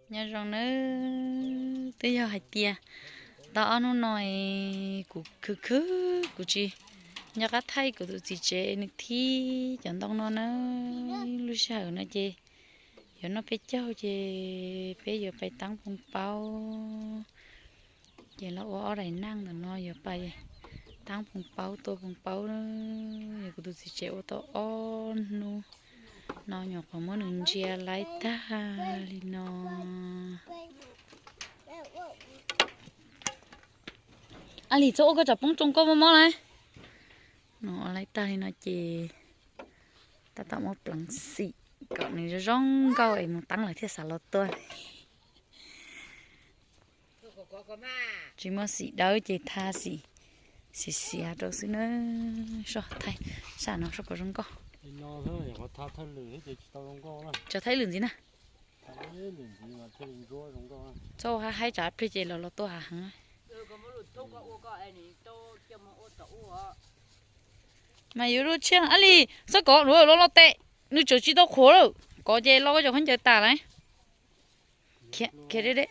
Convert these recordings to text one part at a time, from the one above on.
Nyob zoo nawb, twb yog hais tias tau ob hnub no kuv khwv khwv kuv tsis nco qab thaij kuv tus txiv tsev nws thib cov ntoo no na. Lub sij hawm no ces yuav noj peb caug ces peb yuav pais taab poo paub. Ces los ua ob daim neej ntawm no yuav pais taab poo paub tua poo paub. Yog kuv tus txiv tsev ua tau ob hnub no nyuam qhuav muab nws ntsia laib tag li no. Ab Lis, txhob ua koj tsam poob tsoo koj mob mob na. No laib tag li no ces tab tom muab pleev xim kom nws zoo zoo nkauj es mus taab lawm thiaj xav los tua. Tsis muaj xim dawb ces tha xim, xim xiav rau xwb na. Soj thaij, saj no soj pom zoo nkauj. Tso thaij lwm ntxiv na. Txhob ua haib haib tsam pliag ces los los tua hav heev. Mas yuav lub tshiab Ab Lis, txhob kov los los tes, nws tseem tsis tau qhuav lawm, kov ces lo koj cov khaub ncaws tas lawm. Khiav deb,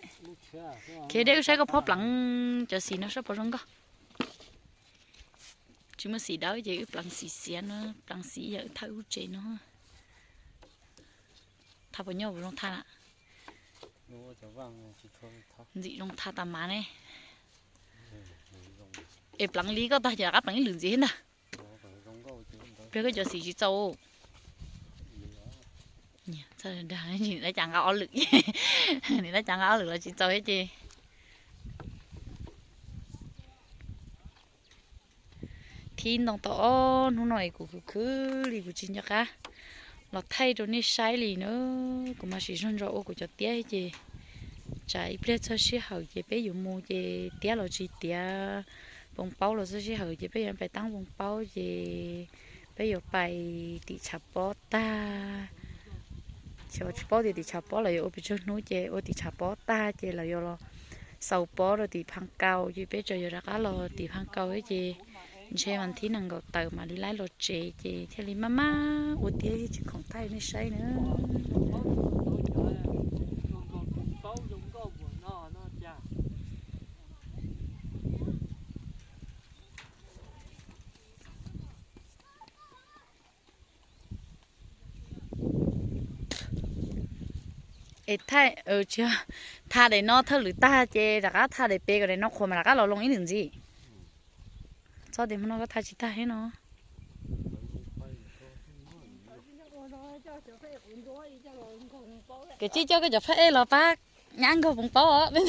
khiav deb wb saib koj phob pleev cov xim no soj pom zoo nkauj. Tsis muaj xim dawb ces wb pleev xim xiav no, pleev xim yam wb thaj ub tsev no. Thaj puas nyuaj puas zoo thaj na? Ntxim zoo thaj tas mas ne. Es pleev li koj tag ces rov qab pleev ib lwm ntxiv thiab ntag. Pliag koj cov xim tsis txaus. Nim no cas nqa ob lwm, nim no cas nqa ob lwm los tsis txaus thiab ces. Thib ntoo tau ob hnub no es kuv khwv khwv li kuv tsis nco qab los thaij rau nej saib li na. Kuv mas siv zog ntso ua kuv cov tiab ces tsam ib pliag txog sij hawm ces peb yuav mus ces tiab los tsis tiav, poo paub los txog sij hawm ces peb yuav pais taab poo paub ces peb yuav pais tim tshav pob tag. Xyov tsis paub tias tim tshav pob los yuav ua pes tsawg hnub ces ua tim tshav pob tag ces lawv yuav los xaus pob rau tim Phaj Kaus ces peb tseem yuav rov qab los tim Phaj Kaus thiab ces ntshe mas thib nees nkaum tawm mam li laib los tsev ces thiaj li maj maj ua tiab tsis khoom thaij nej saib na. Es tha, tha daim no thawj lwm tag ces rov qab tha daim pem kom daim no qhuav mas rov qab los loo ib lwm ntxiv. Txhob tias hmo no koj tha tsis tag thiab no. Kav tsij coj koj cov phaj ej los pab nyab nkaug poo paub os.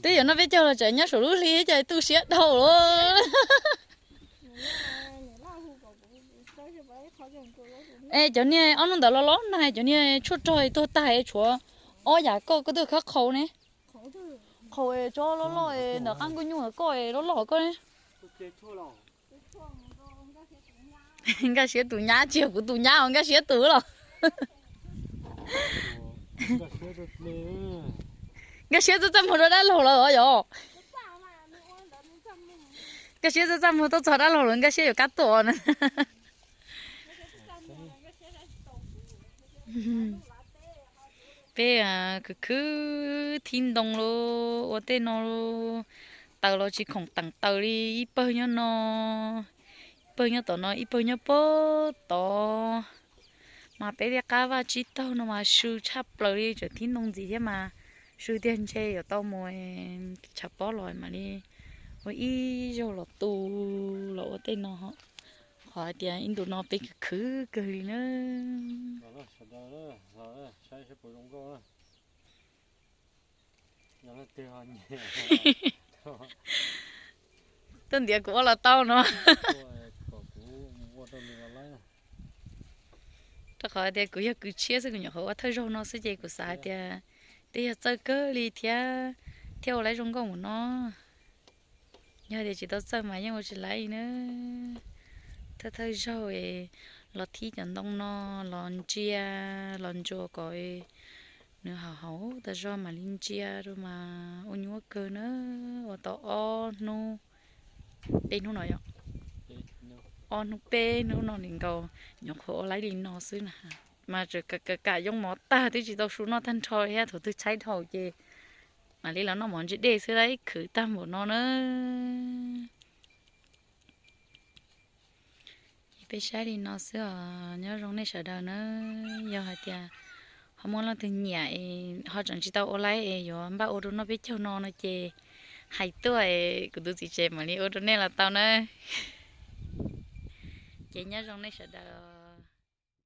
Twb yuav noj peb caug los tseem nyob saum lub hli ces tu siab dhau lawm. Es cov niag ob hnub ntawd los los nag, cov niag tshuaj rog tuag tag es tshuav ob yam koj, koj twb khawb qhau ne. Qhau tso loj loj ntawm qab nkuaj nyuj koj loj loj koj ne. Nkaj siab tus nyab, tsis yog kuv tus nyab os, nkaj siab tus los. Nkaj siab txaj txaj muag rau dab laug lawm os yog. Nkaj siab txaj txaj muag tuaj txog dab laug lawm, nkaj siab yuav kab tuaj na. Peb khwv khwv thib ntoo los ua tej no, taws los tsis khoom teem taws li, ib pawg nyob no, ib pawg nyob tom no, ib pawg nyob pem tod. Mas peb tej qab vaj tsib taug no mas su tshaj plaws li, tseem thib ntoo ntxiv thiab mas su tiag ntshe yuav tau mus tshav pob los mam li ua ib zaug los tu los ua tej no. Qhov hais tias ib ntu no peb khwv khwv kawg li na. Tuaj ntiav kuv ua los tau no. Rau qhov tias kuv yog kws tshiab xwb, kuv nyuam qhuav ua thawj zaug no xwb ces kuv xav hais tias twb yog txawj kawg li thiab, thiaj ua laib zoo nkauj mus no. Yog tias tsis tau txawj mas yeej ua tsis laib na. Thawj thawj zaug los thib cov ntoo no, los ntsia, los ntsuas kom Nws haus haus tas zog mam li ntsia rau mas ua nyuaj kawg na, ua tau ob hnub, peb hnub no yom, ob hnub peb hnub no li nkaus, nyuam qhuav ua laib li no xwb na. Mas tseem kam kam yooj mov tag twb tsis tau su noj tag nrho thiab, thaum twg tshaib dhau ces mam li los noj mov ntse dej xwb, laib khwv tag npaum no na. Ces peb saib li no xwb os, nyob zoo nej sawv daws na. Yog hais tias ho muaj leej twg nyiam es ho tseem tsis tau ua laib es yuav npaj ua rau noj peb caug no no ces hais tuaj es kuv tus txiv tsev mam li ua rau nej los tau na. Ces nyob zoo nej sawv daws.